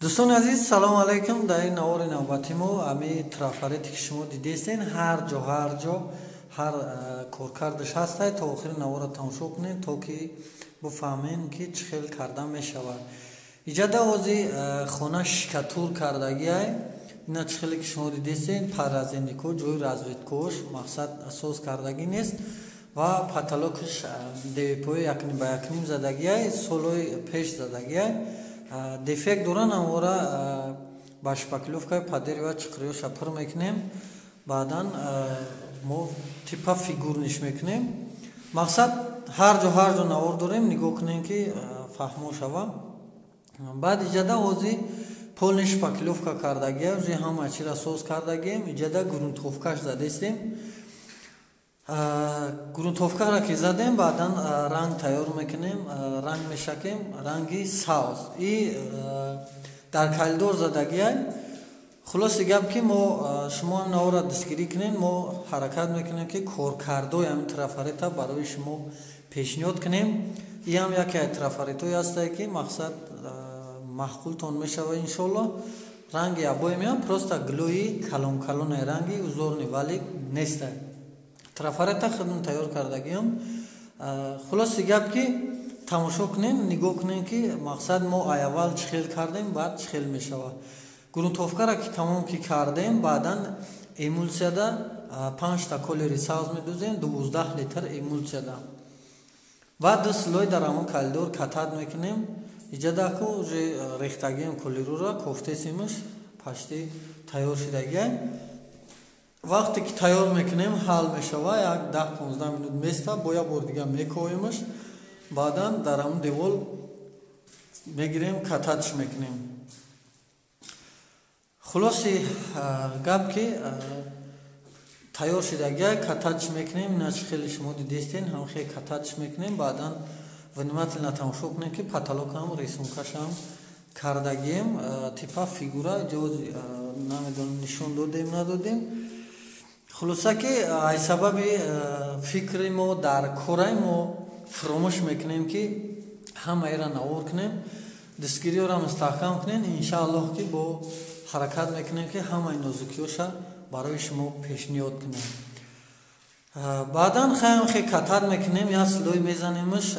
Дӯстони азиз, салому алайкум. Дар ин навори навбати мо ами трафарете ки шумо дидестен, ҳар ҷо ҳар ҷо ҳар коркардаш ҳастай. То охири наворро тамошо кунед, то ки бифаҳмем, ки чӣ хел карда мешавад. Иҷада ози хона штукатур кардагиай. Ина чӣ хеле ки шумо дидестен, паразенико ҷои разведкош мақсад соз кардагӣ нест ва потолокш ДВПои якним ба якним задагиай, солҳои пеш задагиай, дефект доран. Амора ба шпаклёвкаи под дерево чиқриёша пур мекунем, баъдан мо типа фигурныйш мекунем. Мақсад, ҳар ҷо ҳар ҷо навор дорем, нигоҳ кунем, ки фаҳмо шава. Баъд иҷада ози полный шпаклёвка кардагия, уже ҳама чира соз кардагием. Иҷада грунтовкаш задестем. Грунтовкаро ки задем, баъдан ранг тайёр мекунем, ранг мешакем, ранги савз и дар коридор задагиай. Хулоси гап, ки мо шумо наворро дастгирӣ кунем, мо ҳаракат мекунем, ки коркардои ҳамин трафарета барои шумо пешниҳод кунем. Иам яке аз трафаретҳое ҳастае, ки мақсад маъқултон мешава, иншоалло. Ранги обои меам, просто гилои калон калоне, ранги узорный валик нестай. Трафарета худмон тайёр кардагиам. Хулоси гап, ки тамошо кунем, нигоҳ кунем, ки мақсад мо аввал чӣ хел кардем, баъд чӣ хел мешавад. Грунтовкаро ки тамом ки кардем, баъдан эмулсияда панҷта колери сабз медузем, 12 литр эмулсияда, баъд ду слой дар ҳамон коридор катать мекунем. Иҷадаку уже рехтагием, колерура кофтесимш, почти тайёр шидагиай. Вақте ки тайёр мекунем, ҳал мешава, як 10-15 минут места, бо як бор дига мековемаш, баъдан дар ҳамон девол мегирем, кататьш мекунем. Хулоси гап, ки тайёр шидагия, кататьш мекунем. Иначи хеле шумо дидестен, ҳам хеле кататьш мекунем. Баъдан внимательно тамошо кунем, ки потолокам рисункашам кардагием, типа фигура ҷоз намедонам нишон додем, надодем. Хулоса, ки ай сабаби фикри мо дар кораи мо фуромӯш мекунем, ки ҳамаеро навор кунем. Дастгириёро мустаҳкам кунем, иншааллоҳ, ки бо ҳаракат мекунем, ки ҳамаи нозукиёша барои шумо пешниҳод кунем. Баъдан хаям хе катать мекунем, як слой мезанемш,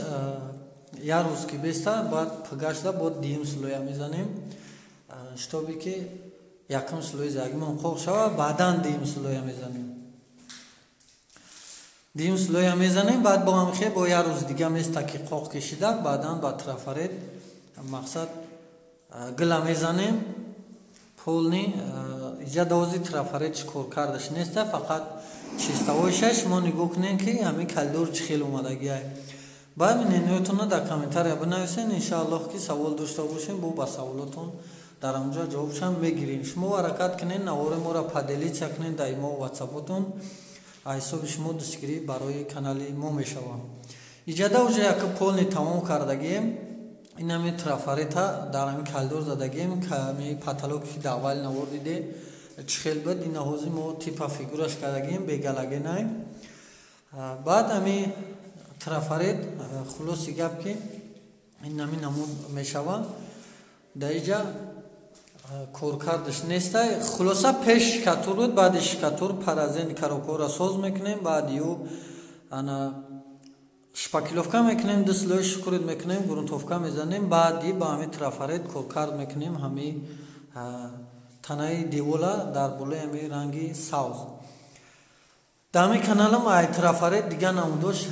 як рӯз ки беста, баъд пагашда бо дуюм слоя мезанем, чтобы ки якум слои загимон қоқ шава. Баъдан дуюм слоя мезанем, дуюм слоя мезанем, баъд бо ҳамхе бо як рӯз дига места, ки қоқ кешида, баъдан ба трафарет мақсад гила мезанем полный. Иҷа дози трафарет чӣ кор кардаш неста, фақат чистовойша. Шумо нигоҳ кунем, ки ҳамин коридор чӣ хел омадагиай. Баъд мнениётонро дар комментария бинависен. Иншааллоҳ, ки савол дошта бошем, бо ба саволотон дар ҳамҷо ҷавобшам мегирем. Шумо ҳаракат кунед, навори моро поделиться кунед дар имо, ватсапотон. Ҳисоби шумо дастгирӣ барои канали мо мешавад. Иҷада уже яка полный тамом кардагием. Инами трафарета дар ҳамин коридор задагием. Ами потолоке ки дар аввали навор диде, чӣ хел буд, ина ҳозир мо типа фигураш кардагием, бе галогенай. Баъд ами трафарет, хулоси гап, ки инами намуд мешавад. Дар иҷа коркардаш нестай. Хулоса, пеш штукатур буд, баъди штукатур паразени коробкаро соз мекунем, баъди ю ана шпаклёвка мекунем, ду слой шкурить мекунем, грунтовка мезанем, баъди ба ҳамин трафарет коркард мекунем ҳами танаи девола дар болои ҳами ранги савз. Дар ҳамин каналам ай трафарет дига намудош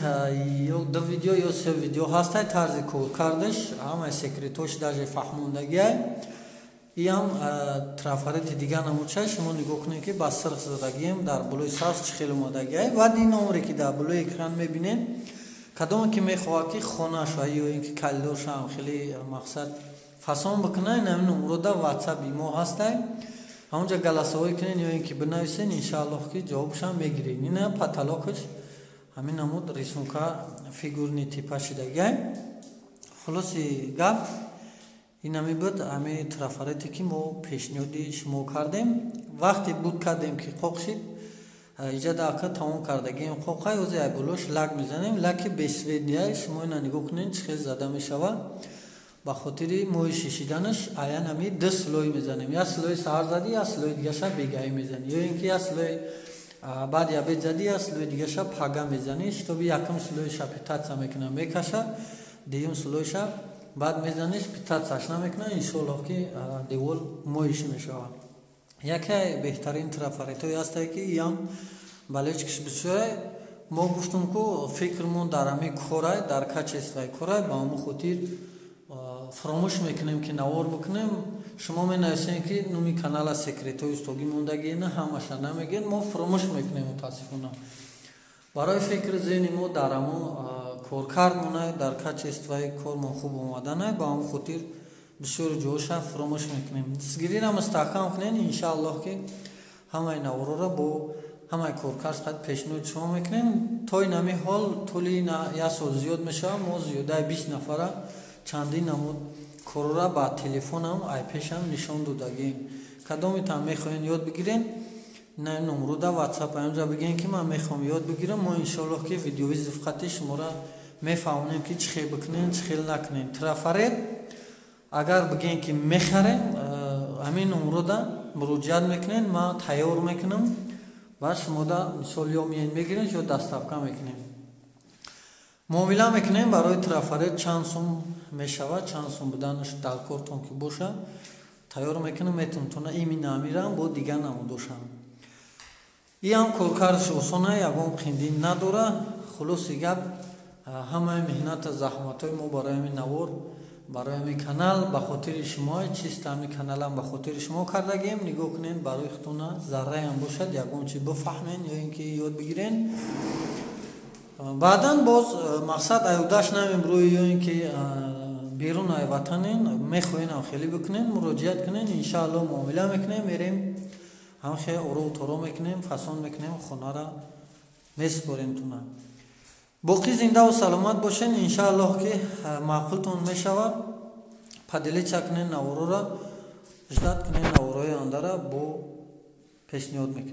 ё ду видео, ё се видео ҳастай. Тарзи коркардаш, ҳамаи секретош даже фаҳмондагиай. Иам трафарети дига намудша. Шумо нигоҳ кунед, ки ба сирх задагием, дар болои сабз чӣ хел омадагиай. Баъд ин номере ки дар болои экран мебинем, кадоме ки мехоҳад, ки хонаша ё ин ки коридоршаам хеле мақсад фасон бикунад, ин ҳамин номерода ватсап, имо ҳастай. Ҳамонҷа голосовой кунед ё ин ки бинависен, иншааллоҳ, ки ҷавобшам мегиред. Ина потолокаш ҳамин намуд рисунка, фигурный типа шидагиай. Хулоси гап, инами буд ҳами трафарете, ки мо пешниҳоди шумо кардем. Вақте буд кардем, ки қоқ шид. Иҷада ака тамом кардагием, қоқай. Ози ай болош лак мезанем, лаки бесцветныйай. Шумо ина нигоҳ кунед, чӣ хел зада мешавад. Ба хотири моҳи шишиданаш аян ами ду слой мезанем. Як слои саҳар задӣ, як слои дигаша бегаҳӣ мезанӣ. Ё ин ки як слои баъди обед задӣ, як слои дигаша пага мезанӣ, чтобы якум слоиша питаться мекуна, мекаша, дуюм слоиша баъд мезаниш, питаться ш намекуна. Иншоаллоҳ, ки девол моиш мешавад. Яке беҳтарин трафаретҳое ҳастае, ки иам болельщик ш бисёре. Мо гуфтум, ку фикрмон дар ҳами корай, дар качество и корай, ба ҳамон хотир фаромӯш мекунем, ки навор бикунем. Шумо менависем, ки номи канала секретҳои устогӣ мондагӣ, на ҳамаша намегӯем, мо фаромӯш мекунем, мутаассифона. Барои фикри зеҳни мо дар ҳамон коркард монай, дар качество и кормон хуб омаданай, ба ҳамон хотир бисёри ҷоша фаромӯш мекунем. Дастгириро мустаҳкам кунед, иншааллоҳ, ки ҳамаи наворора бо ҳамаи коркард пешниҳоди шумо мекунем. То ин ҳами ҳол тӯли як сол зиёд мешавад, мо зиёдаи 20 нафара чандин намуд корора ба телефонам, айпешам нишон додагием. Кадометан мехоҳен ёд бигирен, на номруда ватсап аёнҷа бигӯен, ки ман мехоҳам ёд бигирам. Мо, иншоаллоҳ, ки видеовызов хати шуморо мефаҳмонем, ки чӣ хел бикунен, чӣ хел накунен. Трафарет агар бигӯен, ки мехарем, ҳамин номруда муроҷиат мекунен, ман тайёр мекунам ва шумода мисол ё миен мегирен, ё доставка мекунем, муомила мекунем. Барои трафарет чанд сум мешавад, чанд сум буданаш дар кортон ки боша, тайёр мекунам, метавонтона имина амирам бо дигар намудошам. Иам коркардаш осона, ягон қиндӣ надора. Хулоси гап, ҳамаи меҳната, заҳматҳои мо барои ҳамин навор, барои ҳамин канал ба хотири шумо, чиста ҳамин каналам ба хотири шумо кардагием. Нигоҳ кунед, барои худтона зарраям бошад, ягон чи бифаҳмен ё ин ки ёд бигирен. Баъдан боз мақсад аюдаш намебрӯи, ё ин ки берун ай ватанен, мехоҳен хеле бикунен, муроҷиат кунен, иншааллоҳ, муомила мекунем, мерем, ҳамхе ору торо мекунем, фасон мекунем, хонара месупорем туна. Боқӣ зиндаву саломат бошен. Иншааллоҳ, ки маъқултон мешавад. Поделиться кунен наворора, ждать кунен наворои ондара, бо пешниҳод мекунем.